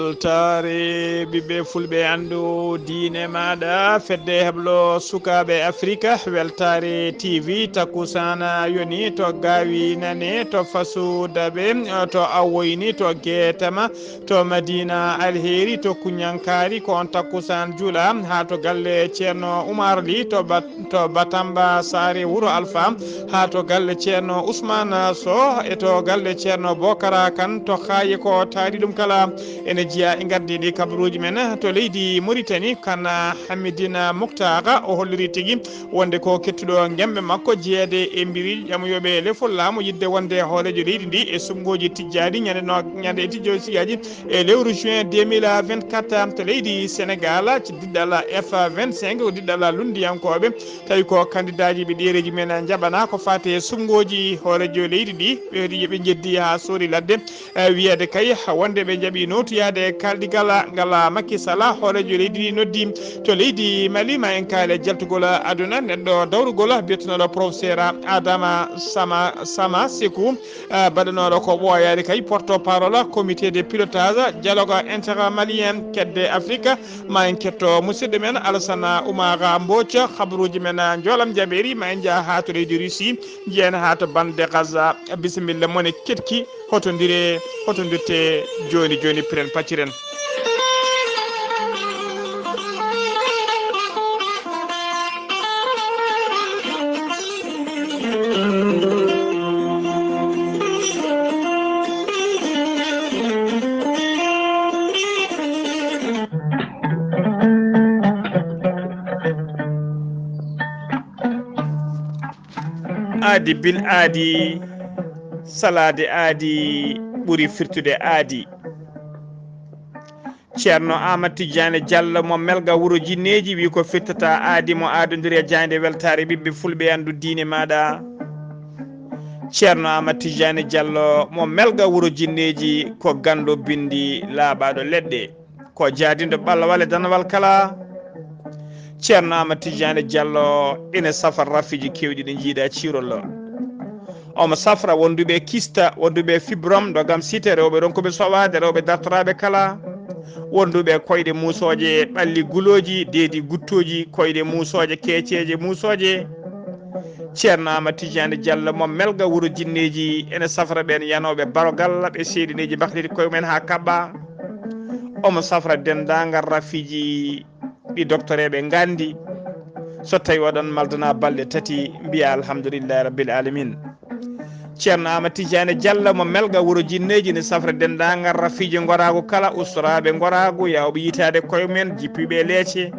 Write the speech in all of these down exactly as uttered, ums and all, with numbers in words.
Weltaare ɓiɓɓe fulɓe, anndu diine maaɗa, fedde heblo sukaaɓe Afrika, Weltaare T V, takkusaan yoni to Gaawi Nane, to Fasu Daɓe, to Awoyni, to Geetama, to Madina Alheeri, to Kuñankaari, ko on takkusaan juula, haa to galle Ceerno Umar Li, to Bat-, to Batamba Saare Wuro Alfa, haa to galle Ceerno Usmaan Soh, e to galle Ceerno Bokara Kan, to Xaaye ko taari ɗum kala. Ene jeyaa e ngardiiɗi kabaruuji men to leydi Muritani, kan Hamidina Muktar, o holliri tigi wonde ko kettuɗo ngembe makko jeyeede e mbiri ƴamoyooɓe lefol laamu yiɗde wonde hooreejo leydi ndi e suɓngooji tijjaaɗi ñande no, ñande e tijjo sigaaji e lewru juin deux mille vingt-quatre to leydi Senegal, ci diɗɗal F vingt-cinq, ko diɗɗal lunndiyankooɓe, tawi ko kandidaaji ɓe ɗereeji men njaɓana ko faati e suɓngooji hooreejo leydi ndi, ɓe, ɓe njeddi haa soori ladde. E, wiyeede kay wonde ɓe njaɓi nootoyaade kaaldigal ngal Macky Sall, hooreejo leydi ndi noddi to leydi Mali, ma en kaale jaltugol aduna, neɗɗo dawrugol biyetenooɗo professeur Adama Sama, Sama Sekou, e, baɗanooɗo ko ɓooyaani kay porte-parole comité de pilotage dialogue intermalien kedde Afrique. Ma en ketto musidɗo men Alassane Oumar Mbodj, habaruuji men njoolam jaɓeeri, ma en njah haa to leydi Russie, njiyen haa to bande Gaza. Bisimilla, mone ketki, hotondire, hotondirte jooni jooni, piren pacciren. Aadi bil aadi, salaade aadi ɓuri firtude aadi. Ceerno Aamadu Tijjaani Jallo mo Melga Wuro Jinneeji wi ko firtata aadi mo aadondiri e jaaynde weltaare ɓiɓɓe fulɓe, anndu diine maaɗa. Ceerno Aamadu Tijjaani Jallo mo Melga Wuro Jinneeji ko ganndo binndi laaɓaaɗo leɗɗe. Ko jaadinɗo ɓalwal e danwal kala. Ceerno Aamadu Tijjaani Jallo ina safra rafiiji keewɗi ɗi njiiɗa ciirol. Omo safra wonduɓe kista, wonduɓe fibrom, ndogam site, rewɓe ronkuɓe soɓaade, rewɓe dartoraaɓe kala, wonduɓe koyɗe muusooje, ɓalli gulooji, deedi guttooji, koyɗe muusooje, keeceeje muusooje. Ceerno Aamadu Tijjaani Jallo mo Melga Wuro Jinneeji ene safra ɓeen yanooɓe barogal, ɓe seedineeji mbakliti koye mumen haa kaɓɓa. Omo safra denndaangal rafiiji ɗi doktoreeɓe nganndi. So tawi oɗon maldana balɗe tati, mbiya alhamdulillahi rabbil alamin. Ceerno Aamadu Tijjaani Jallo mo Melga Wuro Jinneeji ne safra denndaangal rafiiji ngoraagu kala, ustoraaɓe ngoraagu, yaawɓe yitaade koye mumen, jippiiɓe e leece.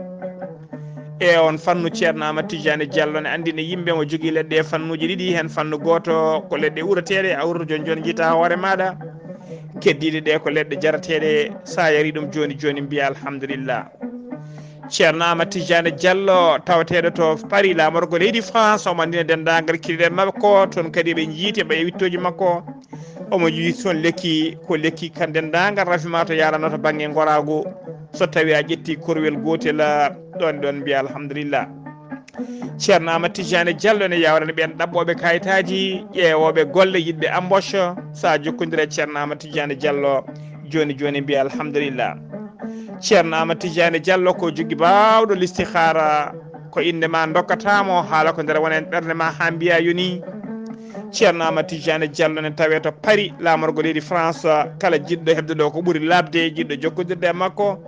E on fannu, Ceerno Aamadu Tijjaani Jallo ne anndina yimɓe mo jogii leɗɗe e fannuuji ɗiɗi, heen fannu gooto ko leɗɗe uurateeɗe, a uurata jooni jooni njiita hoore maaɗa. Keddiiɗe ɗe ko leɗɗe jarateeɗe, so a yari ɗum jooni jooni mbiya alhamdulillah. Ceerno Aamadu Tijjaani Jallo tawateeɗo to Paris, laamorgo leydi France, omo anndina denndaangal kiliɗe makko, toon kadi ɓe njiiti ɓe wittooji makko. Omo yiyi toon lekki, ko lekki ka denndaangal rafi ma to yaranno to bannge ngoraagu. So tawi a ƴetti korwel gootel, ɗoon ɗoon mbiya alhamdulillah. Ceerno Aamadu Tijjaani Jallo ne yawrani ɓeen ɗaɓɓooɓe kayitaaji, ƴeewooɓe golle, yiɗɓe embauche. So a jokkondire Ceerno Aamadu Tijjaani Jallo, jooni jooni mbiya alhamdulillah. Ceerno Aamadu Tijjaani Jallo ko jogii baawɗo listihaara, ko innde ma ndokkata mo, haala ko nder wona en ɓernde ma haa mbiya yoni. Ceerno Aamadu Tijjaani Jallo ne tawee to Paris, laamorgo leydi France, kala jiɗɗo heɓde ɗo ko ɓuri laaɓde, jiɗɗo jokkondirde e makko,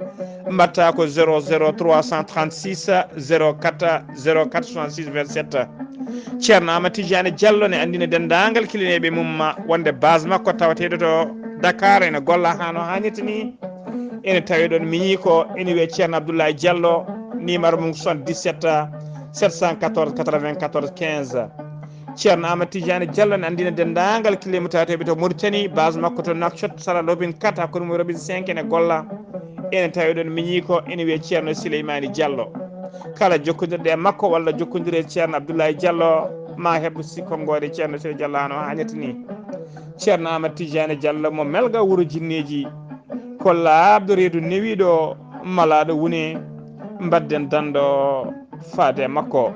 mbaɗta ko zéro zéro trois cent trente-six zéro quatre zéro quatre soixante-six vingt-sept. Ceerno Aamadu Tijjaani Jallo ne anndina denndaangal kilineeɓe mum wonde base makko tawateeɗo to Dakar ene golla haa no haanirta ni. Ene tawi ɗoon miñi ko ene wiyee Ceerno Abdoulaye Jallo, numéro mum soixante-dix-sept sept cent quatorze quatre-vingt-quatorze quinze. Ceerno Aamadu Tijjaani Jallo ne anndina denndaangal kilineeɓe tawateeɓe to Mauritanie, base makko to Nouakchott, sara Lobin quatre, hakkunde mum Robin cinq ene golla. Ene tawi ɗoon miñi ko ene wiyee Ceerno Sileymaani Jallo. Kala jokkondirɗe e makko walla jokkondire e Ceerno Abdoulaye Jallo, ma heɓ si konngoore Ceerno Siré Jallo hano haanirta ni. Ceerno Aamadu Tijjaani Jallo mo Melga Wuro Jinneeji, ko laaɓɗo reedu newiiɗo malaaɗo wune, mbaɗden danndo faade e makko.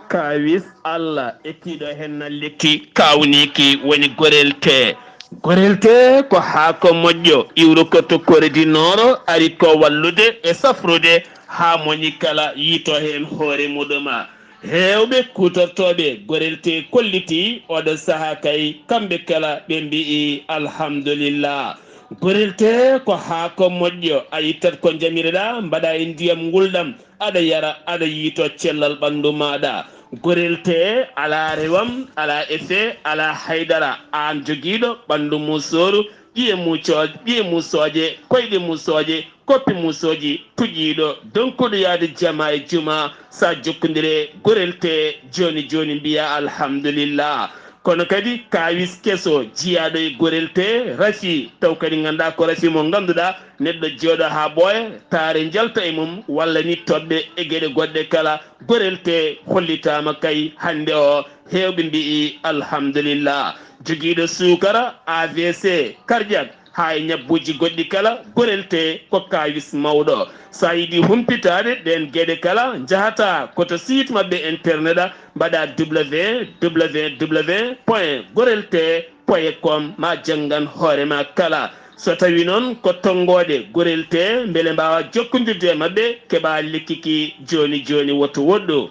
Kaawis Allah ettiiɗo heen na lekki kaawniiki woni gorelte. Gorelte ko haako moƴƴo iwruko to Kore di Nooro, ari ko wallude e safrude haa moñi kala yiito heen hoore muɗuma. Heewɓe kuutortooɓe gorelte kollitii oɗo sahaa kay kamɓe kala ɓe mbi'i alhamdulillah. Gorelte ko haako moƴƴo, a ittat ko njamireɗaa mbaɗa e ndiyam ngulɗam, aɗa yara, aɗa yiito cellal ɓanndu maaɗa. Gorelte alaa rewam, alaa effet, alaa haydara. Aan jogiiɗo ɓanndu musooru, ƴiye mucooje, ɓiye musooje, koyɗe musooje, koppi musooji, tuƴiiɗo, donkuɗo yahde jama e juma, sa jokkondire gorelte jooni jooni mbiya alhamdulillah. Kono kadi kaawis keso jiyaaɗo e gorelte rafi, taw kadi nganndaa ko rafi mo ngannduɗaa neɗɗo jooɗo haa ɓooya, taare njalta e mum, walla ni toɓɓe e geɗe goɗɗe kala, gorelte hollitaama kay hannde o, heewɓe mbi'i alhamdulillah. Jogiiɗo suukara, A V C, cardiaque, haa e ñabbuuji goɗɗi kala, gorelte ko kaawis mawɗo. So a yiɗi humpitaade ɗeen geɗe kala, njahata ko to site maɓɓe internet a, mbaɗa www point gorelte point com, ma janngan hoore ma kala. So tawi noon ko tonngoode gorelte, mbele mbaawa jokkondirde e maɓɓe, keɓa lekki ki jooni jooni, woto woɗɗu.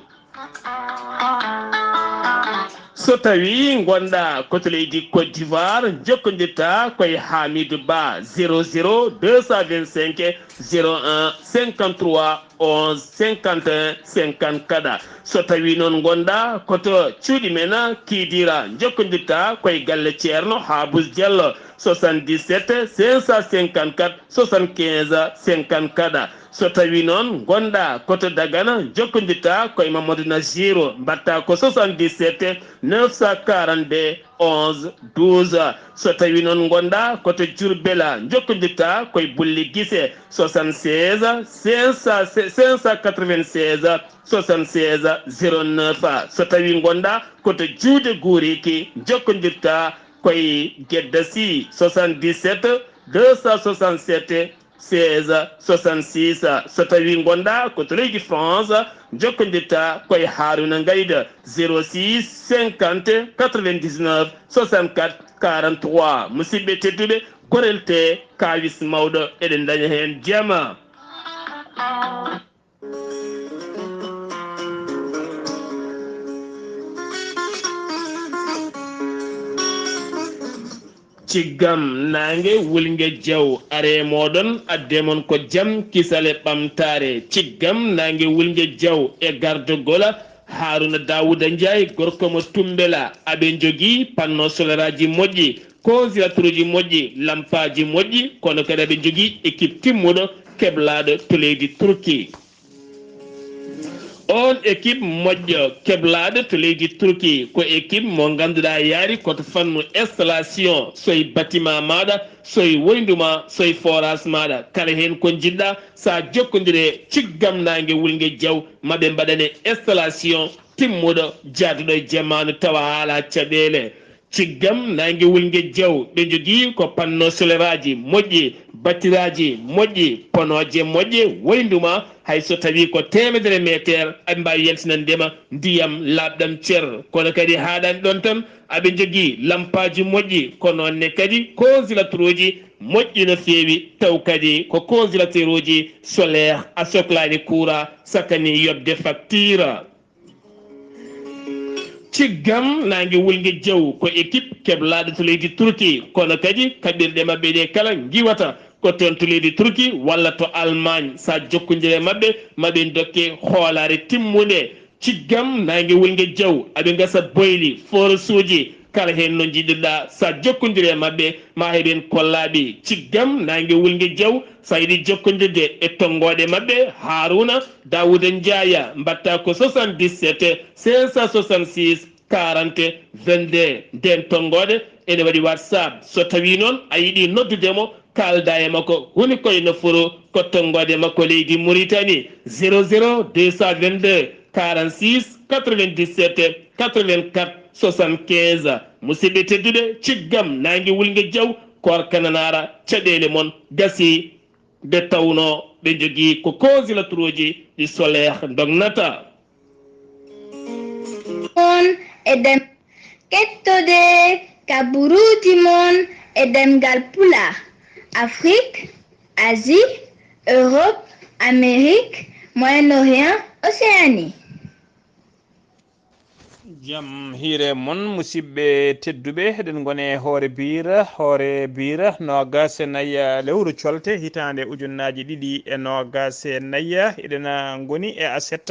So tawi ngonɗa ko to leydi Côte d'Ivoire, jokkondirta koye Hamidou Ba, zéro zéro deux cent vingt-cinq zéro un cinquante-trois onze cinquante et un cinquante-quatre. So tawi noon ngonɗa ko to cuuɗi men Kidira, jokkondirta koye galle Ceerno Habous Diallo, soixante-dix-sept cinq cent cinquante-quatre soixante-quinze cinquante-quatre. So tawi noon ngonɗa ko to Dagana, jokkondirta koye Mamadou Naziru, mbaɗta ko soixante-dix-sept neuf cent quarante-deux onze douze. So tawi noon ngonɗa ko to Diourbel, jokkondirta koye Bulli Gise, soixante-seize cinq cent, cinq cent quatre-vingt-seize soixante-seize zéro neuf. So tawi ngonɗa ko to Juude Guuriki, jokkondirta koye Gedda Sy, soixante-dix-sept deux cent soixante-sept seize soixante-six. So tawi ngonɗa ko to leydi France, jokkondirta koye Haruna Ngayda, zéro six cinquante quatre-vingt-dix-neuf soixante-quatre quarante-trois. Musidɓe tedduɓe, gorelte kaawis mawɗo, eɗen ndaña heen jama. Ciggam naange wulnge jaw, are mooɗon adde mon ko jam, kisal e ɓamtaare. Ciggam naange wulnge jaw e gardogol Haruna Daouda Ndiaye, gorko mo Tumbela. Aɓe njogii panneau solaire aji moƴƴi, congélateur uji moƴƴi, lampaaji moƴƴi, kono kadi aɓe njogii équipe timmuɗo keblaaɗo to leydi Turki. On équipe moƴƴo keblaaɗo to leydi Turki ko équipe mo ngannduɗaa yaari ko to fannu installation, soy bâtiment maaɗa, soy woyndu ma, soy forage maaɗa, kala heen ko njiɗɗaa, sa jokkondire ciggam naange wulnge jaw, maɓe mbaɗane installation timmuɗo, jaaduɗo e jamaanu tawa haala caɗeele. Ciggam naange wulnge jaw, ɓe njogii ko panneau solaire aji moƴƴi, battiraaji moƴƴi, ponooje moƴƴe, woyndu ma, hay so tawii ko teemedere meeteer, aɓe mbaawi yaltinande ma ndiyam laaɓɗam cer. Kono kadi haaɗaani ɗoon tan, aɓe njogii lampaaji moƴƴi, ko noon ne kadi congélateur uji moƴƴi no feewi, taw kadi ko congélateur uji solaire, a soklaani courant, sakkani yoɓde facture. Ciggam naange wulnge jaw ko équipe keblaaɗo to leydi Turki, kono kadi kaɓirɗe maɓɓe ɗe kala ngiwata ko toon to leydi Turki walla to Allemagne. Sa jokkondire maɓɓe, maɓe dokke hoolaare timmunde. Ciggam naange wulnge jaw, aɓe ngasa boyli, forasuuji, kala heen no njiɗirɗa. Sa jokkondire maɓɓe, ma heɓen kollaaɓe. Ciggam naange wulnge jaw, sa yiɗi jokkondirde e tonngooɗe maɓɓe, Haruna Daouda Ndiaye, mbaɗta ko soixante-dix-sept cinq cent soixante-six quarante vingt-deux. Ndeen tonngooɗe ene waɗi WhatsApp. So tawii noon a yiɗi noddude mo, kaalda e makko, huni koye nofuru ko tonngooɗe makko leydi Mauritanie, zéro zéro deux cent vingt-deux quarante-six quatre-vingt-dix-sept quatre-vingt-quatre soixante-quinze. Musidɓe tedduɓe, ciggam naange wulnge jaw, koorka nanaara, caɗeele mon gasii. Nde tawnoo ɓe njogii ko congélateur uji ɗi solaire ndognata. E ɗem-, kettode kaburuuji mon e ɗemngal Pulaar, Afrik, Asie, Europe, Amérique, Moyen-Orient, Océanie. Jam hiire mon, musidɓe tedduɓe, eɗen ngoni e hoore biir, hoore biir noogas e nayi, eh, lewru colte hitaande ujunnaaji ɗiɗi e noogas e nayi. Eɗen, eh, ngoni e aset,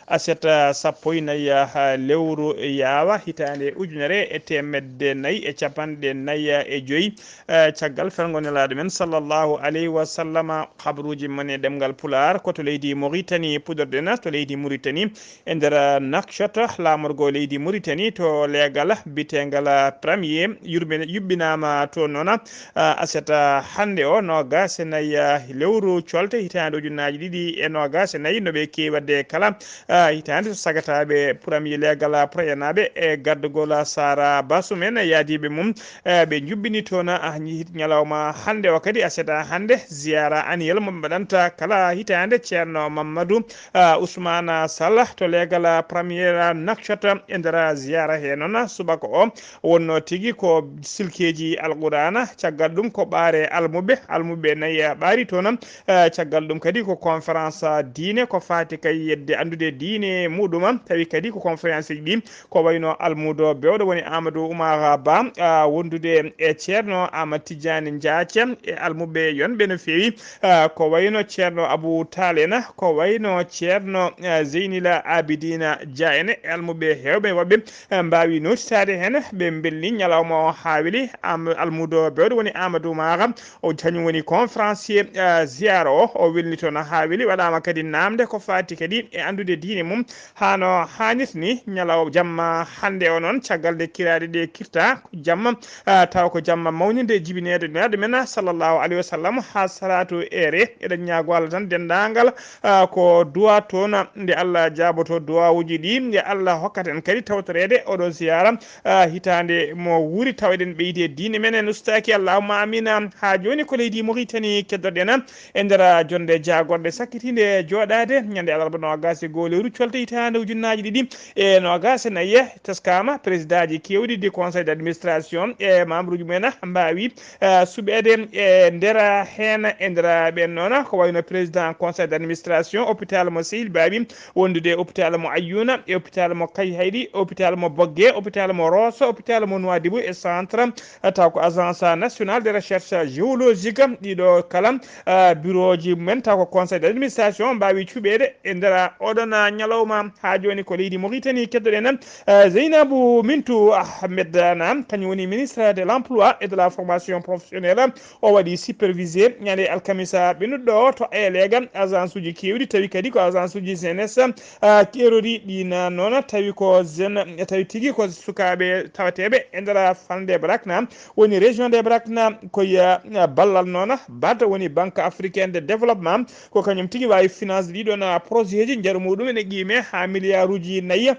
aset, eh, sappo e nayi, eh, lewru yaawa hitaande ujunere e teemedde nayi e capanɗe nayi e joyi, eh, caggal fergo Nelaaɗo men sallallahu alayhi wa sallama. Habruuji mon e ɗemngal Pulaar ko to leydi Mauritanie puɗorɗen, to leydi Mauritanie. E nder Nouakchott, laamorgo leydi Mauritanie, to leegal biteengal Premier, yurme-, yuɓɓinaama toon noon, ah, aset, ah, hannde o, noogas e nayi, ah, lewru colte hitaande ujunnaaji ɗiɗi e noogas e nayi, no ɓe keewi waɗde kala, ah, hitaande, so sagataaɓe Premier leegal Proyenaaɓe e gardagol Sara Basum en e yaadiiɓe mum, eh, ɓe njuɓɓini toon, ah, ñi-, ñalawma hannde o kadi, aset, ah, hannde, ziyaara annuel mo ɓe mbaɗanta kala hitaande, Ceerno Mamadou ah, Ousmane Sall to leegal Premier Nouakchott. E nder ziyaara he noon, subaka o wonno tigi ko silkeeji Alqur'aana, caggal ɗum ko ɓaare almuɓɓe, almuɓɓe nayi ɓaari toon. Ah, caggal ɗum kadi ko conférence diine ko faati kay yedde anndude diine muɗum, tawi kadi ko conférence ɗi ko wayno almuudo bewɗo woni Amadou Oumar Ba, ah, wondude e Ceerno Amadou Tidiane Ndiathie e almuɓɓe yonɓe no feewi. Ah, ko wayno Ceerno Abou Tall en, ko wayno Ceerno, eh, Zeynila Abidina Dia en, e almuɓɓe heewɓe woɓɓe, eh, mbaawi nootitaade heen. Ɓe mbelni ñalawma o haa weli. Am-, almuudo bewɗo woni Amadou Mara, o kañum woni conférencier, eh, ziyaara o, o welni toon haa weli. Waɗaama kadi naamnde ko faati kadi e anndude diine mum, haa no haanirta ni. Ñalaw-, jamma hannde o noon, caggal nde kiraaɗe ɗe kirta, ko jamma, ah, tawa ko jamma mawninde e jibineede Nulaaɗo men, sallallahu alayhi wa sallam, haa salaatu eere. Eɗen ñaago Allah tan denndaangal, ah, ko duwaa toon, nde Allah jaaboto duwaawuuji ɗi, nde Allah hokkata en kadi tawtoreede oɗo ziyaara, ah, hitaande mo wuuri, tawa eɗen ɓeydi e diine men, en ustaaki, allahumma amiin. Haa jooni ko leydi Mauritanie keddoɗen e nder jonnde jaagorɗe sakkitiinde jooɗaade ñande alarba noogas e goo lewru colte hitaande ujunnaaji ɗiɗi e noogas e nayi. Teskaama présidentji keewɗi ɗi conseil d'administration e membre uji mumen mbaawi, eh, suɓeede e nder heen, e nder ɓeen noon ko wayno président conseil d'administration hôpital mo Sehil Baabi, wondude hôpital mo Ayyuuna, e hôpital mo Kayhayɗi, hôpital mo Bogge, hôpital mo Rosso, hôpital mo Nouadhibou e centre, eh, taw ko agence nationale de recherche géologique. Ɗiɗo kala, eh, bureau ji mumen taw ko conseil d'administration mbaawi cuɓeede e nder oɗon ñalawma. Haa jooni ko leydi Mauritanie keddoɗen, eh, Zeynabou Mintou Ahmed Anne, kañum woni ministre de l'emploi et de la formation professionnelle. O waɗi supervisé ñande alkamisa ɓennuɗo to Elega agence uji keewɗi, tawi kadi ko agence uji jeunesse, ah, keerori ɗi na noon, tawi ko jeune, tawi tigi ko sukaaɓe tawateeɓe e nder falnde Brakna, woni région de Brakna, koye, ah, ballal noon BAD, woni Banque Africaine de Développement, ko kañum tigi waawi finance ɗiɗon, ah, projet ji, njaru muɗum ene qiime haa milliard uji nayi.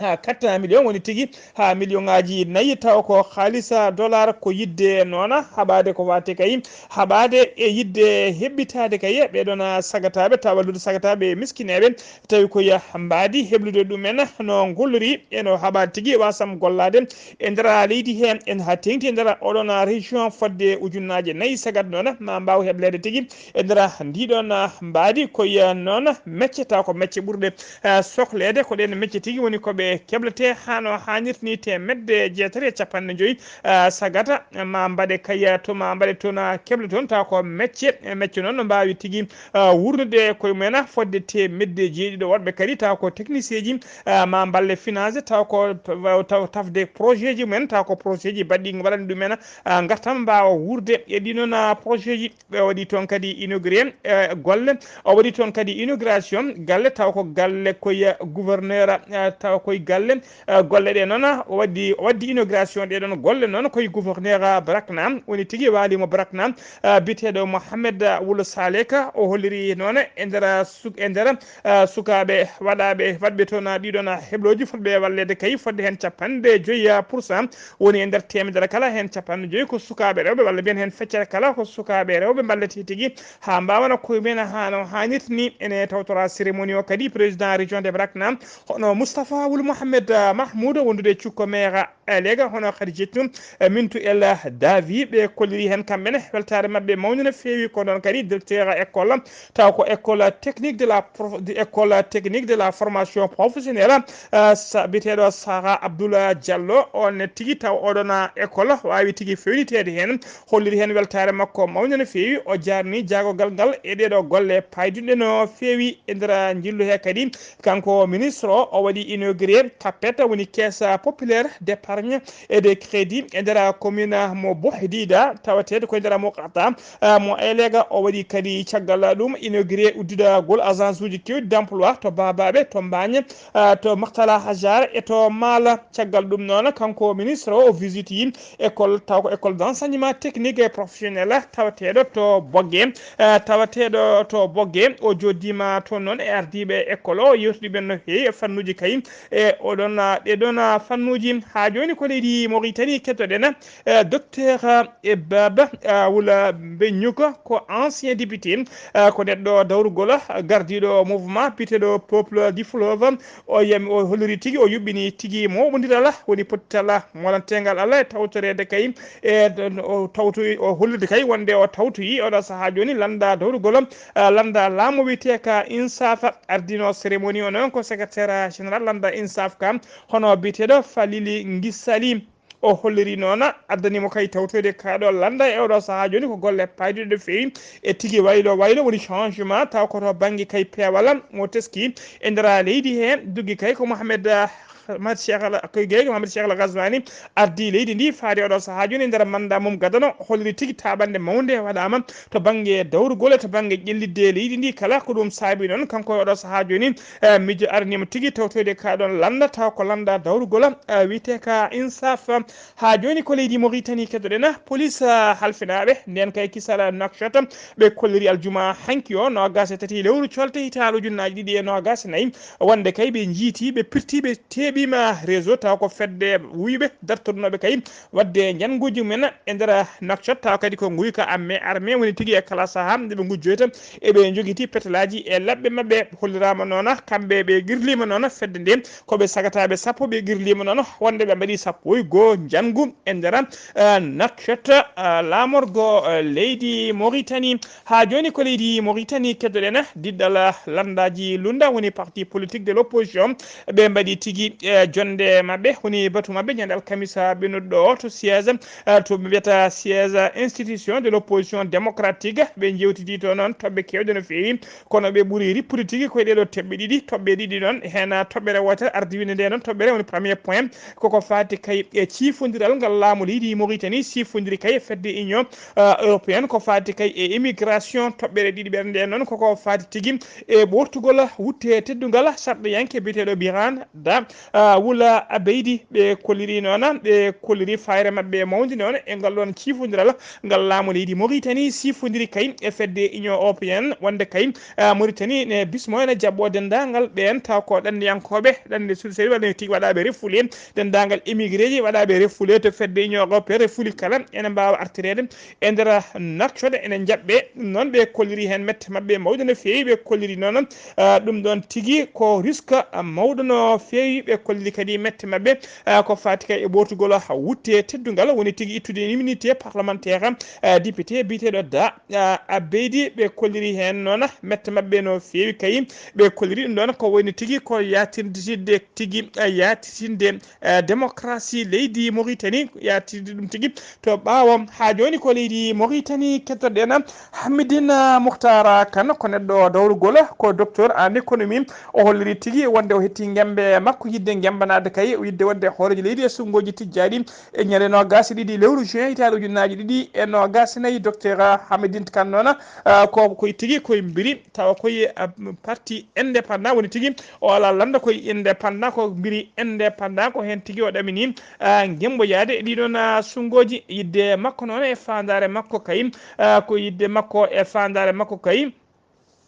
Ha quatre cent millions woni tigi, ha million ngaji nayi, taw ko haalisa dollar. Ko yidde noona haɓaade ko waate kay, haɓaade e yidde heɓɓitaade kay ɓeɗon sagataaɓe, taw wallude sagataaɓe e miskineeɓe, tawi ko ya mbaadi heblude ɗumen no gollori e no haɓaade tigi wasam gollaade e nder leydi he, en ha teŋti e nder oɗon région fodde ujunnaaje nayi sagat noona ma mbaaw hebleede tigi e nder ndiɗon mbaadi. Ko ya noona mecce, taw ko mecce ɓurɗe, eh, sokleede, ko ɗen mecce tigi woni ko ɓe keblete hano haanirta ni, teemedde jeetati e capanɗe joyi, eh, sagata ma mbaɗe kay to, ma mbaɗe toon, ah, keble toon, taw ko mecce, eh, mecce noon no mbaawi tigi, ah, wurnude koye mumen fodde teemedde jeeɗiɗo woɗɓe kadi, taw ko technicien ji, ah, ma mballe finance, taw ko, taw tafde projet ji mumen, taw ko projet ji baɗɗi waɗani ɗumen, ah, ngartam mbaawa wuurde e ɗi noon, ah, projet ji. Ɓe waɗi toon kadi inauguré, eh, golle. O waɗi toon kadi inauguration galle, taw ko galle koye gouverneur, eh, taw koye galle, eh, golle ɗe noon, o waɗi, o waɗi inauguration ɗe ɗon golle noon koye gouverneur Brakna, woni tigi waalimo Brakna, eh, biyeteeɗo Mohamed Wul Salek. O holliri noon e nder su-, e nder, eh, sukaaɓe waɗaaɓe, waɗɓe toon ɗiɗon heblooji fotɓe walleede kay fodde heen capanɗe joyi pour cent. Woni e nder teemedere kala heen capanɗe joyi ko sukaaɓe rewɓe, walla mbiyen heen feccere kala ko sukaaɓe rewɓe mballete tigi haa mbaawana koye mumen haa no haanirta ni. Ene tawtora cérémonie o kadi président région de Brakna, hono Moustapha Wul Mohamed, ah, Mahmoud wondude e cukko meera, eh, Lega, hono Khadijatu, eh, Mintu El Davi, ɓe kolliri heen kamɓe ne weltaare maɓɓe mawni no feewi. Ko noon kadi directeur école, taw ko école technique de la prof-, de école technique de la formation professionnelle, eh, sa-, biyeteeɗo Sara Abdoul Diallo, on ne tigi taw oɗon, ah, école waawi tigi fewniteede heen, holliri heen weltaare makko mawni no feewi. O jaarni jaagogal ngal e ɗeeɗo golle paayduɗe no feewi e nder njillu he kadi. Kanko ministre o, o waɗi inauguré Capet, woni caisse populaire d'épargne et de crédit e nder commune mo Bohdida, tawateeɗo ko e nder Muqata, ah, mo Elega. O waɗi kadi caggal ɗum inauguré uddidagol agence uji keewɗi d'emploi to Babaɓe, to Mbagne, ah, to Maktala Hajar e to Mala. Caggal ɗum noon, kanko ministre o, o visiti école, taw ko école d'enseignement technique et professionnel tawateeɗo to Bogge, eh, tawateeɗo to Bogge. O jooɗiima toon noon e ardiiɓe école o, yewtidi ɓe no feewi e fannuuji kay, e oɗon, ah, ɗee ɗoon, ah, fannuuji. Haa jooni ko leydi Mauritanie kettoɗen, eh, docteur, ah, e Baba, ah, Wula Benyuka, ko ancien député, ah, ko neɗɗo dawrugol, ah, gardiiɗo mouvement biyeteeɗo Peuple du Fleuve. O yami, o holliri tigi, o yuɓɓini tigi moɓondiral woni pottital molanteengal Allah e tawtoreede kay, e o tawtoyi, o hollirde kay wonde o tawtoyi oɗo sahaa jooni lannda dawrugol, ah, lannda laamu wiyetee ka INSAF. Ardino cérémonie o noon ko secrétaire général lannda INSAF ka, hono biyeteeɗo Falili Ngisali. O holliri noon, addani mo kay tawtoyde kaaɗo lannda e oɗo sahaa jooni ko golle paayduɗe no feewi e tigi waylo waylo woni changement, taw ko to bannge kay peewal mo teski e nder leydi he. Duggi kay ko Mohamed, ah, Ahmad Cheikh Al, ko Guèye Mohamed Cheikh Al Ghazouani ardi leydi ndi faade oɗo sahaa jooni e nder mannda mum gadano, holliri tigi taaɓannde mawnde waɗaama to bannge dawrugol e to bannge ƴellitde leydi ndi kala. Ko ɗum saabi noon kanko e oɗo sahaa jooni, eh, miijo araniima tigi tawtoyde kaaɗon lannda, taw ko lannda dawrugol, eh, wiyetee ka INSAF. Haa jooni ko leydi Mauritanie keddoɗen, police, eh, halfinaaɓe ndeen kay kisal Nouakchott, ɓe kolliri aljuma hanki o, noogas e tati lewru colte hitaande ujunnaaji ɗiɗi e noogas e nayi, wonde kay ɓe njiiti, ɓe pirti, ɓe teeɓiima réseau, taw ko fedde wuyɓe dartornooɓe kay waɗde njannguuji mumen e nder Nouakchott, taw kadi ko nguyka amme armée woni tigi e kala sahaa nde ɓe ngujjoyta. Eɓe njogiti petelaaji e laɓɓe maɓɓe. Holliraama noon, kamɓe ɓe qirliima noon fedde nde, ko ɓe sagataaɓe sappo ɓe qirliima noon, wonde ɓe mbaɗi sappo e goo njanngu e nder, eh, Nouakchott, eh, laamorgo, eh, leydi Mauritanie. Haa jooni ko leydi Mauritanie keddoɗen, diɗɗal lanndaaji lunda woni parti politique de l'opposition, ɓe mbaɗi tigi, eh, jonnde maɓɓe, woni batu maɓɓe ñande alkamisa ɓennuɗo o to siège, eh, to ɓe mbiyata siège institution de l'opposition démocratique. Ɓe njewtidi to noon toɓɓe keewɗe no feewi, kono ɓe ɓuri rippude tigi koye ɗeɗo toɓɓe ɗiɗi. Toɓɓe ɗiɗi noon, heen toɓɓere wootere ardi winde nde noon toɓɓere woni premier point, koko faati kay e ciifondiral ngal laamu leydi Mauritanie ciifondiri kay e fedde Union, eh, européenne, ko faati kay e immigration. Toɓɓere ɗiɗi ɓere nde noon koko faati tigi e ɓortugol wutte teddungal sarɗiyanke biyeteeɗo Birane Da, ah, Wula Abeydi. Ɓe kolliri noon, ɓe kolliri fayre maɓɓe mawnde noon e ngal ɗoon ciifondiral ngal laamu leydi Mauritanie ciifondiri kay e fedde Union européenne, wonde kay, ah, Mauritanie ne bismo ene jaɓɓo denndaangal ɓeen taw ko ɗanniyankooɓe, ɗanni suduseri waɗa tigi waɗaaɓe refoulé, denndaangal émigré ji waɗaaɓe refoulé to fedde Union européenne, refoulé kala ene mbaawa artireede e nder Nouakchott ene jaɓɓe. Ɗum noon ɓe kolliri heen mette maɓɓe mawɗe no feewi. Ɓe kolliri noon, ah, ɗum ɗoon tigi ko risque, ah, mawɗo no feewi. Ɓe kolliri kadi mette maɓɓe, ah, ko faati kay e ɓortugol wutte teddungal, woni tigi ittude immunité parlementaire, ah, député biyeteeɗo Da, ah, Abeydi. Ɓe kolliri heen noon mette maɓɓe no feewi kay. Ɓe kolliri ɗum ɗoon ko woni tigi ko yaatirde tigi, ah, yaatitinde eh, démocratie leydi Mauritanie, yaatirde ɗum tigi to ɓaawo. Haa jooni ko leydi Mauritanie kettoɗen Hamidine Mouhtara Kane, ko neɗɗo dawrugol, ko docteur en économie. O holliri tigi wonde o hetti ngembe makko yidde ngembanaade kay, yidde wonde hooreejo leydi e sunngoji tijjaaɗi e ñande noogas e ɗiɗi lewru juin hitaande ujunnaaji ɗiɗi e noogas e nayi. Docteur Hamidine Kane noon, ah, ko, ko tigi koye mbiri tawa koye, ah, parti indépendant woni tigi. O alaa lannda koye indépendant, ko mbiri indépendant, ko heen tigi o ɗamini, ah, ngemboyaade e ɗiɗoon, ah, sunngoji. Yidde makko noon e faandaare makko kay, ah, ko yidde makko e faandaare makko kay.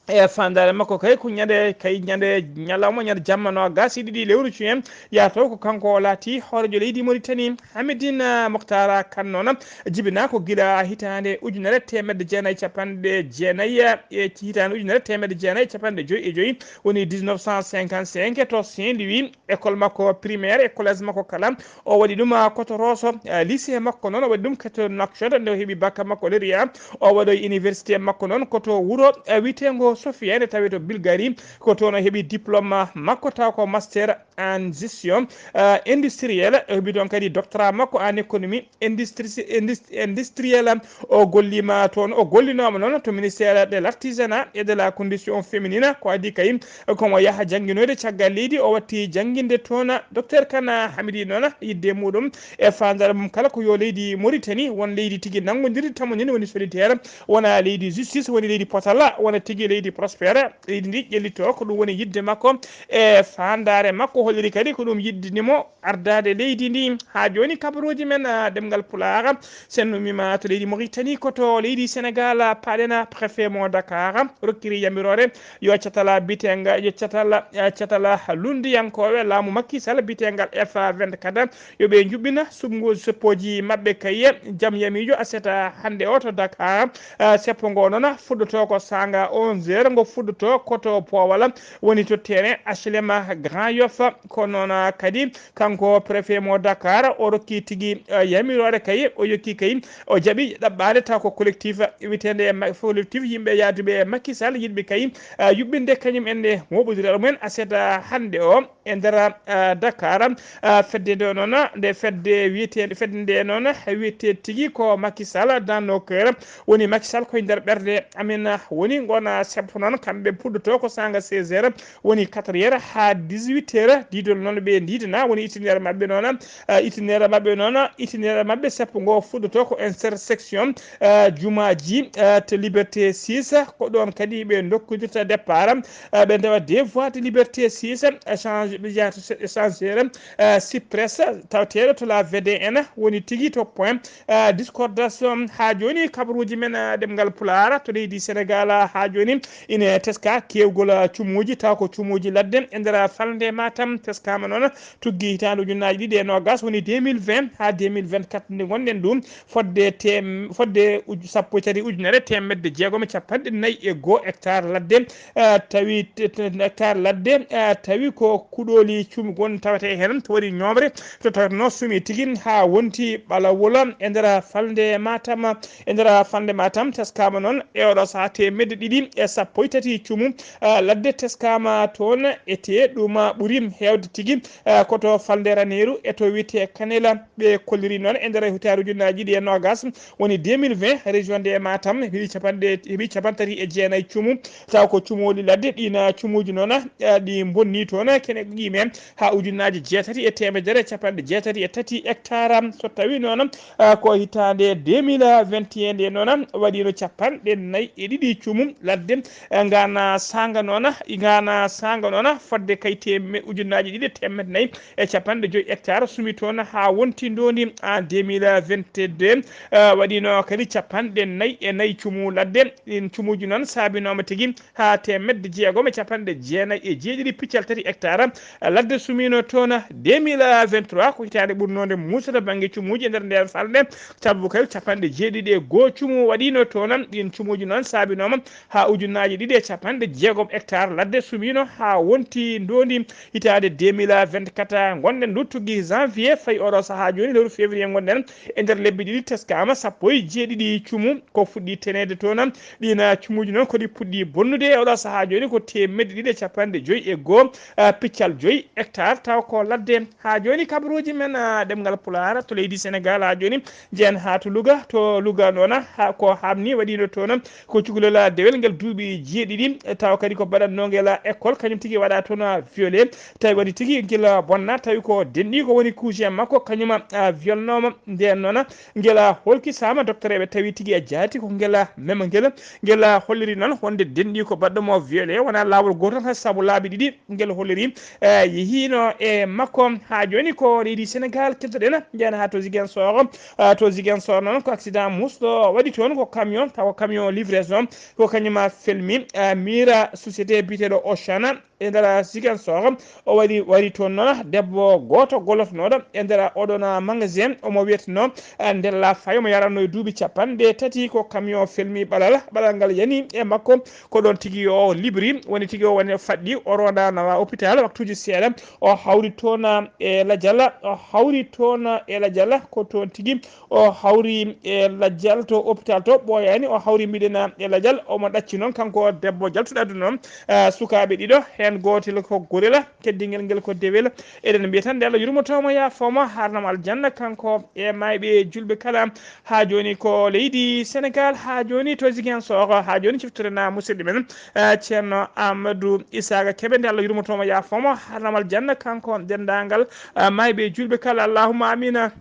E faandaare makko kay, ko ñande kay, ñande ñalawma, ñande jamma noogas e ɗiɗi lewru juin, yaa taw ko kanko o laati hooreejo leydi Mauritanie. Hamidine, eh, Mokhtar Kane noon jibinaa ko gila hitaande ujunere teemedde jeenayi capanɗe jeenayi, e hitaande ujunere teemedde jeenayi capanɗe joyi e joyi, woni dix-neuf cent cinquante-cinq, to Saint-Louis. École makko primaire e collège makko kala o waɗi ɗum, ah, koto Rosso. Ah, lycée makko noon o waɗi ɗum koto Nouakchott, nde o heɓi bac makko Leria. O waɗoyi université makko noon koto wuro, ah, wiyeteengo Sofia, nde tawee to Bulgarie. Ko toon o heɓi diplôme makko, taw ko master en gestion, ah, industrielle. O heɓi toon kadi doctorat makko en économie industri-, indus-, industrielle. O golliima toon, o gollinooma noon to ministère de l'artisanat et de la condition féminine. Ko adii kay komo yaha jannginoyde caggal leydi, o watti jannginde toon. Docteur Kane Hamidi noon, yidde muɗum e faandaare mum kala ko yo leydi Mauritanie won leydi tigi nanngondirdi, tamondiri, woni solidaire, wona leydi justice, woni leydi potala, wona tigi leydi prospère. Leydi ndi ƴellito, ko ɗum woni yidde makko e faandaare makko. Holliri kadi ko ɗum yiɗnimo ardaade leydi ndi. Haa jooni kabaruuji men, ah, ɗemngal Pulaar, so en ummiima to leydi Mauritanie, ko to leydi Sénégal, paaɗen préfet mo Dakar, rokkiri yamiroore yo catala bitenga, yo catala, eh, catala lunndiyankooɓe laamu Macky Sall, bitengal F vingt-quatre, yo ɓe njuɓɓina suɓngooji seppooji maɓɓe kay. Jam yamiijo aset hannde o to Dakar, eh, seppo ngo noon fuɗɗotoo ko saanga onze heures, ngo fuɗɗotoo ko to Poowal, woni to terrain H L M Grand Yoff. Ko noon kadi kanko préfet mo Dakar, o rokki tigi, eh, yamiroore kay, o yokki kay, o jaɓi ɗaɓɓaade taw ko collectif wiyeteende ma-, collectif yimɓe yahduɓe e Macky Sall, yiɗɓe kay, eh, yuɓɓinde kañum en e mooɓondiral mumen aset hannde o e nder, eh, Dakar. Eh, fedde nde noon, nde fedde wiyeteende, fedde nde noon wiyetee tigi ko Macky Sall dans nos cœurs. Woni Macky Sall koye nder ɓerɗe amen woni, ngona seppo noon, kamɓe puɗɗotoo ko saanga seize heures, woni quatre heures haa dix-huit heures, diidol noon ɓe ndiidana, woni itinéraire maɓɓe noon, eh, itinéraire maɓɓe noon, itinéraire maɓɓe seppo ngo fuɗɗotoo ko intersection, eh, jumaaji, eh, to Liberté six, ko ɗoon kadi ɓe ndokkodirta départ, eh, ɓe ndewa deux voies de Liberté six, échange, ɓe njeya to se-, échangeur, eh, Cypress, tawateeɗo to la V D N, woni tigi to point, eh, discordance. Haa jooni kabaruuji men, eh, ɗemngal Pulaar to leydi Sénégal, haa jooni ine teska keewgol, eh, cumuuji, taw ko cumuuji ladde e nder falnde Matam. Teskaama noon tuggi hitaande ujunnaaji ɗiɗi e noogas, woni deux mille vingt haa deux mille vingt-quatre nde ngonɗen ɗum, fodde tem-, fodde uju-, sappo e tati ujunere teemedde jeegom e capanɗe nayi e goo hectare ladde, eh, tawi te-, te-, hectare ladde, eh, tawi ko kuɗooli cumu gon tawetee heen, to waɗi ñoomre, to tawatnoo sumi tigi haa wonti ɓalawol e nder falnde Matam. E nder falnde Matam, teskaama noon e oɗo sahaa teemedde ɗiɗi e sappo e tati cumu, eh, ladde teskaama toon, etee ɗum ɓuri heewde tigi, eh, ko to falnde Raneeru e to wiyetee Kanela. Ɓe kolliri noon e nder hitaande ujunnaaji ɗiɗi e noogas, woni deux mille vingt, région de Matam heɓi capanɗe, heɓi capanɗe tati e jeenayi cumu, taw ko cumuuli ladde. Ɗiin cumuuji noon, eh, ɗi mbonni toon kene qiime haa ujunnaaji jeetati e teemedere capanɗe jeetati e tati hectare. So tawii noon, eh, ko hitaande deux mille vingt et un nde noon waɗiino capanɗe nayi e ɗiɗi cumu ladde, eh, ngana saanga noon, ngana saanga noon fodde kay teme-, ujunnaaji ɗiɗi e teemedde nayi e capanɗe joyi hectare sumi toon haa wonti ndoondi en deux mille vingt-deux, eh, waɗiino kadi capanɗe nayi e nayi cumu ladde. Ɗiin cumuuji noon saabinooma tigi haa teemedde jeegom e capanɗe jeenayi e jeeɗiɗi piccal tati hectare, eh, ladde sumiino toon deux mille vingt-trois, ko hitaande ɓurnoonde muusude bannge cumuuji e nder ndeen falnde, sabu kay capanɗe jeeɗiɗi e goo cumu waɗiino toon. Ɗiin cumuuji noon saabinooma haa ujunnaaji ɗiɗi e capanɗe jeegom hectare ladde sumiino haa wonti ndoondi hitaande deux mille vingt-quatre. Ngonɗen luttugii janvier, fayi oɗo sahaa jooni, lewru février ngonɗen, e nder lebbi ɗiɗi teskaama sappo e jeeɗiɗi cumu ko fuɗɗi teneede toon. Ɗiin cumuuji noon ko ɗi puɗɗi bonnude e oɗo sahaa jooni, ko teemedde ɗiɗi e capanɗe joyi e goo, eh, piccal joyi hectare, taw ko ladde. Haa jooni kabaruuji men, ah, ɗemngal Pulaar to leydi Sénégal, haa jooni njeyen haa to Louga. To Louga noon, haa ko haamni waɗiino toon, ko cukalel dewel ngel duuɓi jeeɗiɗi, tawa kadi ko baɗatnoo ngel école, kañum tigi waɗa toon violé, tawi waɗi tigi ngel bonna, tawi ko denɗiiko woni cousin makko, kañum, ah, violnooma. Ndeen noon ngel holkisaama, doktoreeɓe tawi tigi e jaati ko ngel mema ngel. Ngel holliri noon wonde denɗiiko baɗɗo mo violé wonaa laawol gootol, hay sabu laabi ɗiɗi ngel holliri, eh, yehiino e makko. Haa jooni ko leydi Sénégal keddoɗen, njeyen haa to Ziguinchor. Ah, to Ziguinchor noon ko accident musɗo waɗi toon, ko camion, tawa ko camion livraison, ko kañum Mi, eh, miira société biyeteeɗo Auchan e nder Ziguinchor. O wari, wari toon noon debbo gooto gollotnooɗo e nder oɗon magasin, omo wiyetnoo, eh, Ndella Faye, omo yaranno e duuɓi capanɗe tati. Ko camion felmi ɓalal, ɓalal ngal yani e makko. Ko ɗoon tigi o libri, woni tigi o woni faɗɗi, o ronda nawa hôpital. Waktuuji seeɗa, o hawri toon e lajal, o hawri toon e lajal, ko toon tigi o hawri e lajal to hôpital to, ɓooyaani, o hawri mbiɗen e lajal. Omo ɗacci noon, kanko debbo jaltuɗo aduna noon, eh, sukaaɓe ɗiɗo, heen gootel ko gorel, keddingel ngel ko dewel. Eɗen mbiya tan, nde Allah yurmotooma, yaafoo mo, haarnam aljanna, kanko e maayɓe juulɓe kala. Haa jooni ko leydi Senegaal, haa jooni to Ziguinchor, haa jooni ciftorena musidɗo men, eh, Ceerno Amadou Isaka Kebe, nde Allah yurmotooma, yaafoo mo, haarnam aljanna, kanko denndaangal, eh, maayɓe juulɓe kala. Allahumma amina.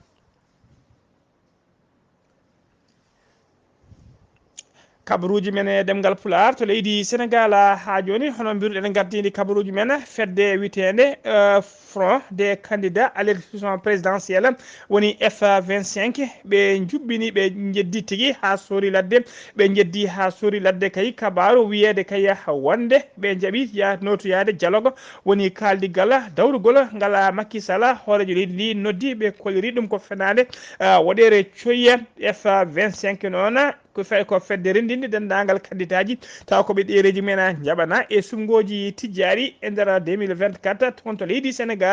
Kabaruuji men e ɗemngal Pulaar to leydi Senegaal, haa jooni, hono mbiruɗen, ngardiindi kabaruuji men, fedde wiyeteende, eh, Front des candidats à l'élection présidentielle, woni F vingt-cinq, ɓe njuɓɓini, ɓe njeddi tigi haa soori ladde, ɓe njeddi haa soori ladde. Kay, kabaaru wiyeede kay wonde ɓe njaɓi ya-, nootoyaade dialogue, woni kaaldigal dawrugol ngal Macky Sall, hooreejo leydi ndi, noddi, ɓe kolliri ɗum ko fenaande, ah, woɗeere coyya. F vingt-cinq noon, ko fe-, ko fedde renndinde denndaangal kandidaaji, tawa ko ɓe ɗereeji men njaɓana e suɓngooji tijjaaɗi e nder deux mille vingt-quatre toon to leydi Senegaal.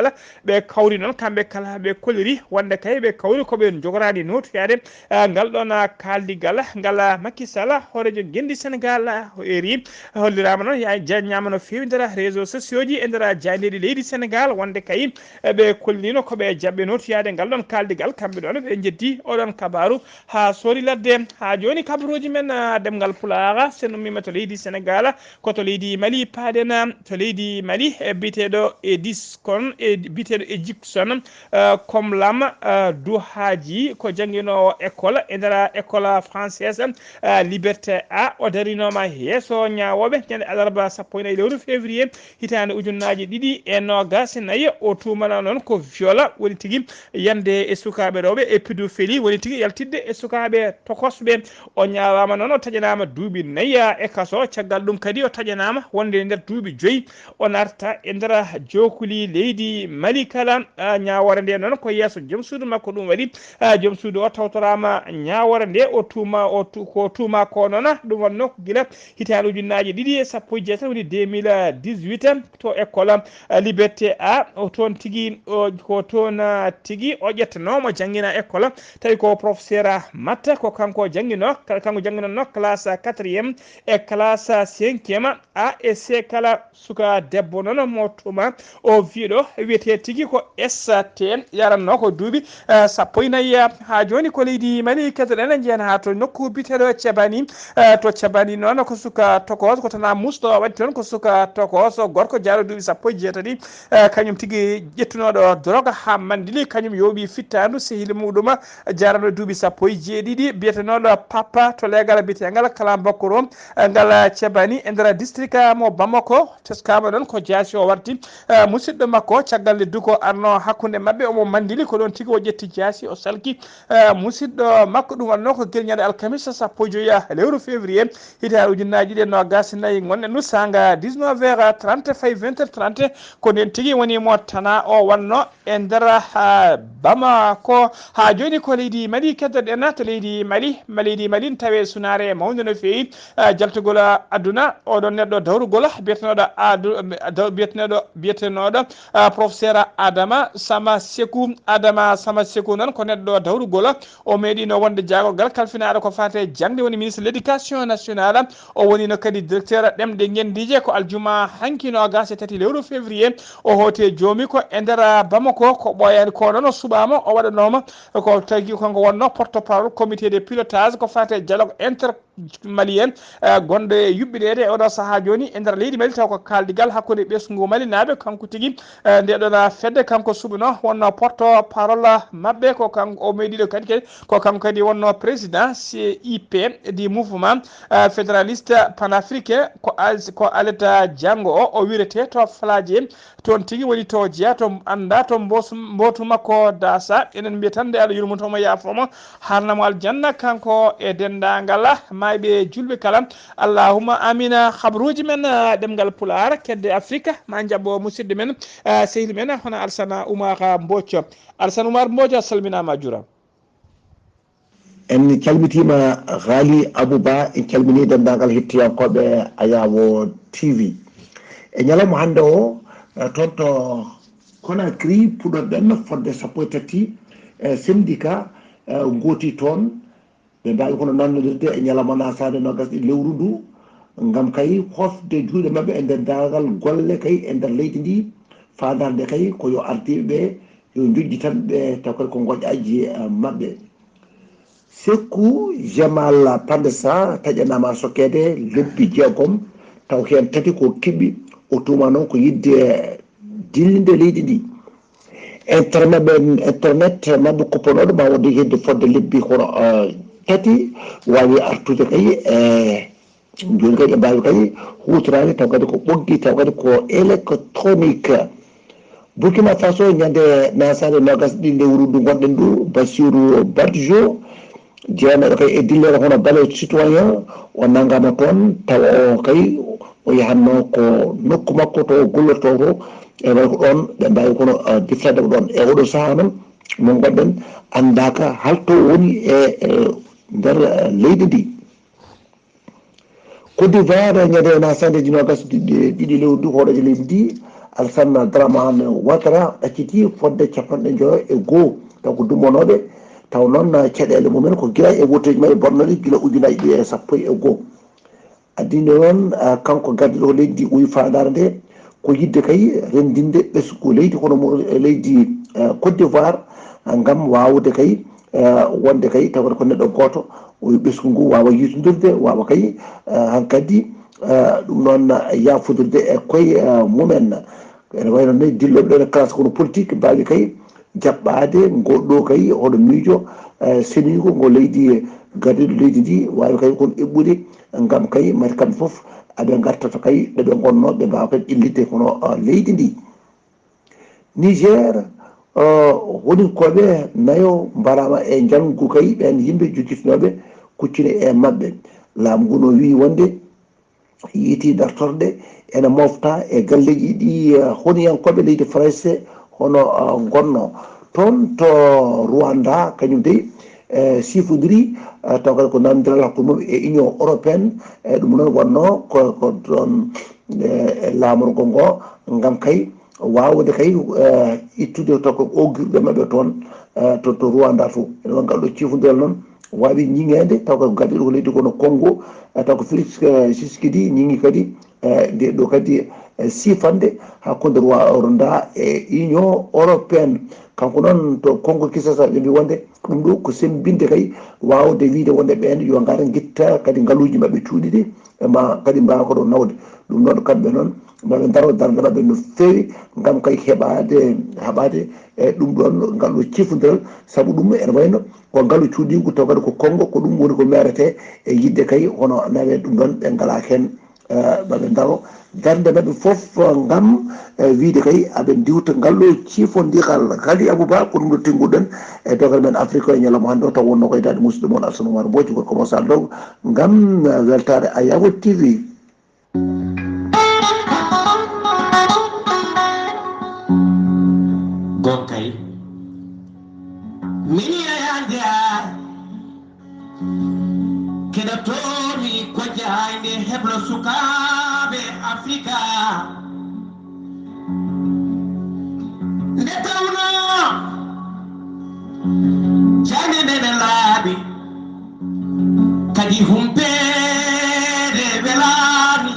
Ɓe kawri noon, kamɓe kala ɓe kolliri wonde kay ɓe kawri ko ɓe njogoraani nootoyaade, ah, ngal ɗoon, ah, kaaldigal ngal, ah, Macky Sall, hooreejo ngenndi Senegaal, ah, eri. Holliraama noon, ya-, jaññaama no feewi nder réseaux sociaux ji, e nder jaayndeeji leydi Senegaal, wonde kay, eh, ɓe kollino ko ɓe jaɓɓe nootoyaade ngal ɗoon kaaldigal, kamɓe ɗoon ɓe njeddi oɗon kabaaru haa soori ladde. Haa jooni kabaruuji men, ah, ɗemngal Pulaar, so en ummiima to leydi Senegaal, ko to leydi Mali paaɗen, to leydi Mali, e biyeteeɗo Edis kon, e biyeteeɗo Ejikson, eh, Komlam, eh, Duhaaji, ko jannginoowo école e nder école française, eh, Liberté A. O darinooma yeeso ñaawooɓe ñande alarba sappo e nayi lewru février hitaande ujunnaaji ɗiɗi e noogas e nayi. O tuumanaa noon ko viol, woni tigi yande e sukaaɓe rewɓe, e pédophilie, woni tigi yaltidde e sukaaɓe tokosɓe. O ñaawaama noon, o taƴanaama duuɓi nayi e kaso. Caggal ɗum kadi, o taƴanaama wonde e nder duuɓi joyi, o narta e nder jookuli leydi Mali kala. Ah, ñaawoore nde noon ko yeeso joom suudu makko ɗum waɗi. Ah, joom suudu o tawtoraama ñaawoore nde, o tuuma, o tu-, ko tuuma ko noon, ɗum wonnoo ko gila hitaande ujunnaaji ɗiɗi e sappo e jeetati, woni deux mille dix-huit, to école, ah, Liberté A. O toon tigi, o, ko toon, ah, tigi o ƴettanooma janngina école. Tawi ko professeur Matta, ko kanko jannginoo, ka-, kanko jannginannoo classe quatrième e classe cinquième A e C kala. Suka debbo noon mo tuma o viiɗo wiyetee tigi ko S T, yaranno ko duuɓi, eh, sappo e nayi. Haa jooni ko leydi Mali kedoɗen, njeyen haa to nokku biyeteeɗo Cebani. Eh, to Cebani noon ko suka tokos, ko tana musɗo waɗi toon, ko suka tokos gorko jaaɗo duuɓi sappo e jeetati. Eh, kañum tigi ƴettunooɗo drogue haa mandili, kañum yooɓi fittaandu sehil muɗum jaaranɗo duuɓi sappo e jeeɗiɗi, biyetenooɗo Papa to leegal biyeteengal Kalambakoro, eh, ngal Cebani e nder district mo Bamako. Teskaama ɗoon ko jaasi o warti, eh, musidɗo makko, caggal nde duko arno hakkunde maɓɓe, omo mandili, ko ɗoon tigi o ƴetti jaasi, o salki, eh, musidɗo makko. Ɗum wonnoo ko gila ñande alkamisa sappo e joyi lewru février, hitaande ujunnaaji ɗiɗi e noogas e nayi. Ngonɗen ɗo saanga dix-neuf heures trente, fayi vingt heures trente, ko ndeen tigi woni mo tana o wonno e nder, ah, Bamako. Haa jooni ko leydi Mali keddoɗen, to leydi Mali, ma leydi Mali ne tawee sunaare mawnde no feewi, ah, jaltugol aduna. Oɗon neɗɗo dawrugol biyetenooɗo adu-, daw-, biyetenooɗo, biyetenooɗo, ah, professeur Adama Sama Seku. Adama Sama Seku noon ko neɗɗo dawrugol. O meeɗino wonde jaagorgal kalfinaaɗo ko faati e jaŋde, woni ministre de l'éducation nationale. O wonino kadi directeur ɗemɗe ngenndiije. Ko aljuma hanki noogas e tati lewru février, o hooti e joomi ko e nder Bamako. Ko ɓooyaani ko noon o suɓaama, o waɗanooma ko tagi kanko wonno porte-parole comité de pilotage ko faati e dialogue intermalien, eh, gonɗo e yuɓɓineede e oɗo sahaa jooni e nder leydi Mali, taw ko kaaldigal hakkunde ɓesngu malinaaɓe. Kanko tigi, eh, nde ɗon fedde kanko suɓino wonno porte-parole maɓɓe. Ko kanko o meeɗiɗo kadi, kadi ko kanko kadi wonno président C I P du mouvement, euh, fédéraliste panafricain, ko Al-, ko Aleta Jango o, o wirete to Falaje. Toon tigi woni to jeyaa, to annda to mbos-, mbootu makko dasa. Enen mbiya tan nde Allah yurmoto mo, yaafo mo, harna mo aljanna, kanko e Denndaangal maayɓe julɓe kala. Allahumma amina. Habruuji men, ah, ɗemngal Pulaar, kedde Afrika, ma njaɓɓo musidɗo men, ah, sehil men, hono Alsana Oumar Mbodj. Alsana Oumar Mbodj, a salminaama, a juuraama. En calmitiima Ghali Abou Ba, en calminii denndaangal hettiyankooɓe Ayawo T V. E ñalawma hannde o, eh, toon to Conakry, puɗorɗen fodde sappo e tati, eh, syndicat, eh, ngooti toon. Ɓe mbaawi kono nanondirde e ñalawma nasaade noogas ɗiɗi lewru ndu, ngam kay hofde juuɗe maɓɓe e nder daagal golle kay e nder leydi ndi, faandaare nde kay ko yo ardiiɓe ɓe yo njojjitan ɓe, taw kadi ko ngoƴaaji, eh, maɓɓe. Sekku Jamal Pandesa taƴanaama sokkeede lebbi jeegom, taw heen tati ko kiɓɓi. O tuuma noon ko yiɗde dillinde leydi ndi. Internet maɓɓe, internet maɓɓe kuppanooɗo ma wonde hedde fodde lebbi kono, eh, tati waawi artude kay, eh, jooni kay ɓe mbaawi kay huutoraade taw kadi ko ɓoggi, taw kadi ko électronique. Burkina Faso, ñande nasaade noogas ɗiɗi lewru ndu ngonɗen ndu, Bassirou Badjo, jeenaɗo kay e dillere hono Ballot Citoyen, o nanngaama toon, tawa o kay o yahatnoo ko nokku makko to o gollotoo to, e waɗi ko ɗoon ɓe mbaawi kono, eh, diftaade ko ɗoon. E oɗo sahaa noon mo ngonɗen, anndaaka hol to woni e, e nder, eh, leydi ndi. Côte d'Ivoire, ñande nasaade ji noogas ɗiɗi, ɗiɗi lewru ndu, hooreejo leydi ndi, Alassane Dramane Ouattara, ɗaccitii fodde capanɗe njoyo e goo, taw ko dummonooɓe, taw noon, eh, caɗeele mumen ko gila e wooteeji maɓɓe bonnooɗi gila ujunaaji ɗiɗi e sappo e goo. Addinde noon, ah, kanko gardiiɗo leydi ndi, o wi faandaare nde ko yiɗde kay renndinde ɓesngu leydi hono mo, eh, leydi, eh, Côte d'Ivoire, ah, ngam waawde kay, eh, wonde kay tawata ko neɗɗo gooto, o wi ɓesngu ngu waawa yiitondirde, waawa kay, eh, hankadi, eh, ɗum noon yaafodirde e koye, eh, mumen. Ene wayno ni dillooɓe ɗo e classe kono politique mbaawi kay jaɓɓaade ngol ɗo kay hono miijo, eh, seniigo ngo leydi, gardiiɗo leydi ndi waawi kay kon eɓɓude ngam kay mati kamɓe fof aɓe ngartata kay ɗo ɓe ngonnoo, ɓe mbaawa kay ƴellitde hono, eh, leydi ndi. Niger, eh, honinkooɓe nayo mbaraama e njangu kay ɓeen yimɓe jokkitinooɓe kuccine e maɓɓe. Laamu ngu no wiyi wonde yiiti dartorɗe ene mofta e galleeji ɗi, eh, honiyankooɓe leydi Farayse hono, eh, ngonno. Toon to Rwanda, kañum dey, eh, sifodiri, eh, taw kadi ko nanondiral hakkunde mum e Union Européenne, eh, ɗum noon wonno ko, ko ɗoon, eh, e laamorgo ngo, ngam kay waawde kay, eh, ittude to ko oggirɗe maɓɓe toon, eh, to, to Rwanda to. Ene waɗi ngal ɗo cifondiral noon waawi ñiŋeede, taw ko gardiiɗo ko leydi kono Congo, eh, taw ko Félix, eh, Tshisekedi ñiŋi kadi, eh, nde ɗo kadi, eh, sifande hakkunde Rwanda e Union Européenne. Kanko noon to Congo Kinshasa ɓe mbi wonde ɗum ɗo ko semmbinde kay waawde wiide wonde ɓeen yo ngar ngitta kadi ngaluuji maɓɓe cuuɗi ɗi, e ma kadi mbaawa ko ɗo nawde. Ɗum noon kamɓe noon maɓe ndaro darnde maɓɓe no feewi ngam kay heɓaade, haɓaade e ɗum ɗoon ngal ɗo cifondiral, sabu ɗum ene wayno ko ngalu cuuɗiigu taw kadi ko Congo, ko ɗum woni ko meerete e yiɗde kay hono nawe ɗum ɗoon ɓe ngalaa heen, eh, maɓe ndaro darnde maɓɓe fof ngam, eh, wiide kay aɓe ndiwta ngal ɗo cifondiral. Kadi Abouba, ko ɗum ɗo tennguɗen e dogal men Afrique e ñalawma hannde o, taw wonno koye daade musidɗo mon Alsana Oumar Mbodj, gorko mo Sall Dow, ngam, eh, weltaare Ayawo T V. Gonkay. Min yayande a keɗotomi ko jaayde heblo sukaaɓe Afrika. Nde tawno jaayde nde ne laaɓi, kadi humpeede welaani,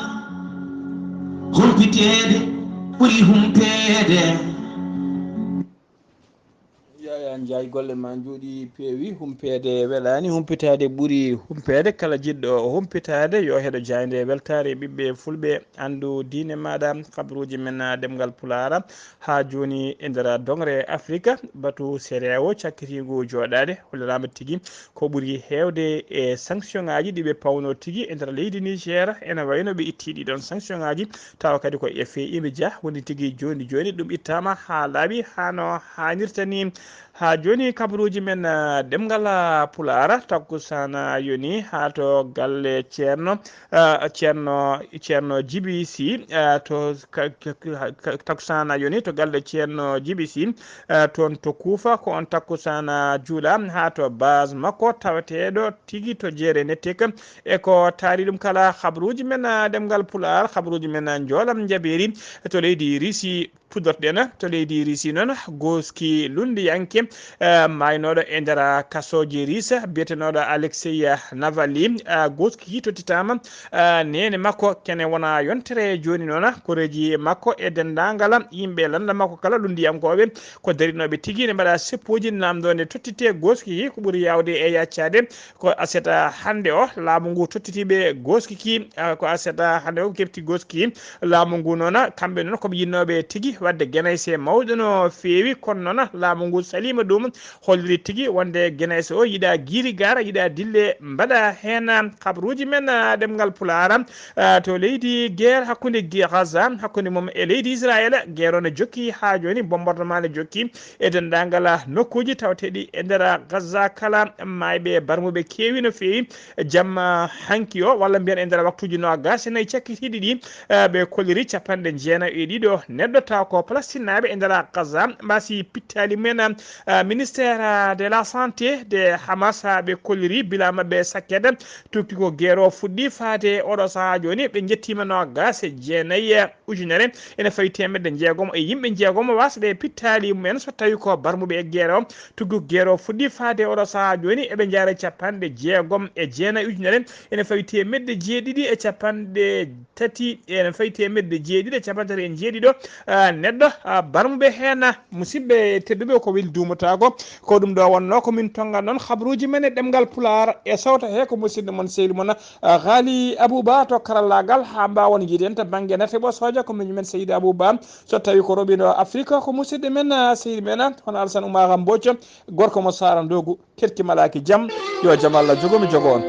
humpiteede ɓuri humpeede. Yaya Njaay, golle ma njooɗi peewi, humpeede welaani, humpitaade ɓuri humpeede. Kala jiɗɗo humpitaade yo heɗo jaaynde weltaare ɓiɓɓe fulɓe, anndu diine maaɗa, kabaruuji men ɗemngal Pulaar. Haa jooni e nder doŋre Afrika, batu C E D E A O cakkitiingu jooɗaade, holliraama tigi ko ɓuri heewde e sanction ŋaaji ɗi ɓe pawno tigi e nder leydi Niger, ene wayno ɓe ittii ɗii ɗoon sanction ŋaaji, tawa kadi ko e F A I ɓe njah woni tigi jooni jooni ɗum ittaama haa laaɓi haa no haanirta ni. Haa jooni kabaruuji men, ah, ɗemngal, ah, Pulaar, takkusaana yoni haa to galle Ceerno, ah, Ceerno, Ceerno Jibi Si, ah, to ka, ka, ka, ka, takkusaana yoni to galle Ceerno Jibi Si, ah, toon to Kuufa, ko oon takkusaana juula haa to base makko taweteeɗo tigi to Jeere Netik. E ko taari ɗum kala kabaruuji men, ah, ɗemngal Pulaar, kabaruuji men, ah, njoolam njabeeri to leydi Risi. Puɗɗorɗen to leydi Risi noon, gooski lunndiyanke, eh, maaynooɗo e nder kasooji Ris, biyetenooɗo Alexei Navalny, eh, gooski ki tottitaama, eh, neene makko. Kene wona yontere jooni noon, koreeji makko e denndaangal yimɓe lannda makko kala lunndiyankooɓe ko darinooɓe tigi ne mbaɗa seppooji naamndoonde tottite gooski ki ko ɓuri yaawde e yaccaade. Ko aset hannde o laamu ngu tottitiiɓe gooski ki, ah, ko aset hannde o kefti gooski ki. Laamu ngu noon, kamɓe noon ko ɓe yinnooɓe tigi waɗde genayse mawɗo no feewi, kono noon laamu ngu saliima ɗum, holliri tigi wonde genayse o yiɗa giiri gaara, yiɗa dille mbaɗa heen. Kabaruuji men, ah, ɗemngal Pulaar, ah, to leydi guerre hakkunde Gi-, Gaza, hakkunde mum e leydi Israel, guerre o ne jokki haa jooni, bombardement ne jokki e denndaangal nokkuuji tawateeɗi e nder Gaza kala, maayɓe barmuɓe keewi no feewi. Jamma hanki o, walla mbiyen e nder waktuuji noogaas e nayi cakkitiiɗi ɗi, eh, ɓe kolliri capanɗe jeenayi e ɗiɗo neɗɗo tawa ko Palestinnaaɓe e nder Gaza mbasi pittaali mumen. Eh, ministère, eh, de la santé de Hamas, eh, ɓe kolliri bila maɓɓe sakket, tukki ko guerre o fuɗɗi faade oɗo sahaa jooni, ɓe njettiima noogaas e jeenayi ujunere ene fawi teemedde jeegom e yimɓe jeegom wasɓe pittaali mumen, so tawi ko barmuɓe e guerre o. Tuggu guerre o fuɗɗi faade oɗo sahaa jooni, eɓe njaara capanɗe jeegom e jeenayi ujunere, ene fawi teemedde jeeɗiɗi e capanɗe tati, ene fawi teemedde jeeɗiɗi e capanɗe tati e jeeɗiɗo, ah, neɗɗo, ah, barmuɓe heen. Musidɓe tedduɓe, ko weli duumotaago, ko ɗum ɗo wonnoo ko min tonngan noon kabaruuji men e ɗemngal Pulaar e sawta he ko musidɗo mon sehil mon, ah, Ghali Abouba to karallaagal, haa mbaawon yiiden to bannge nate ɓosooje ko miñum men Seydi Abouba. So tawi ko roɓiɗo Afrique ko musidɗo men, ah, sehil men, ah, hono Alassane Oumar Mbodj, gorko mo Sara Ndogu, kerki malaaki jam, yo jam Allah jogo mi jogo on.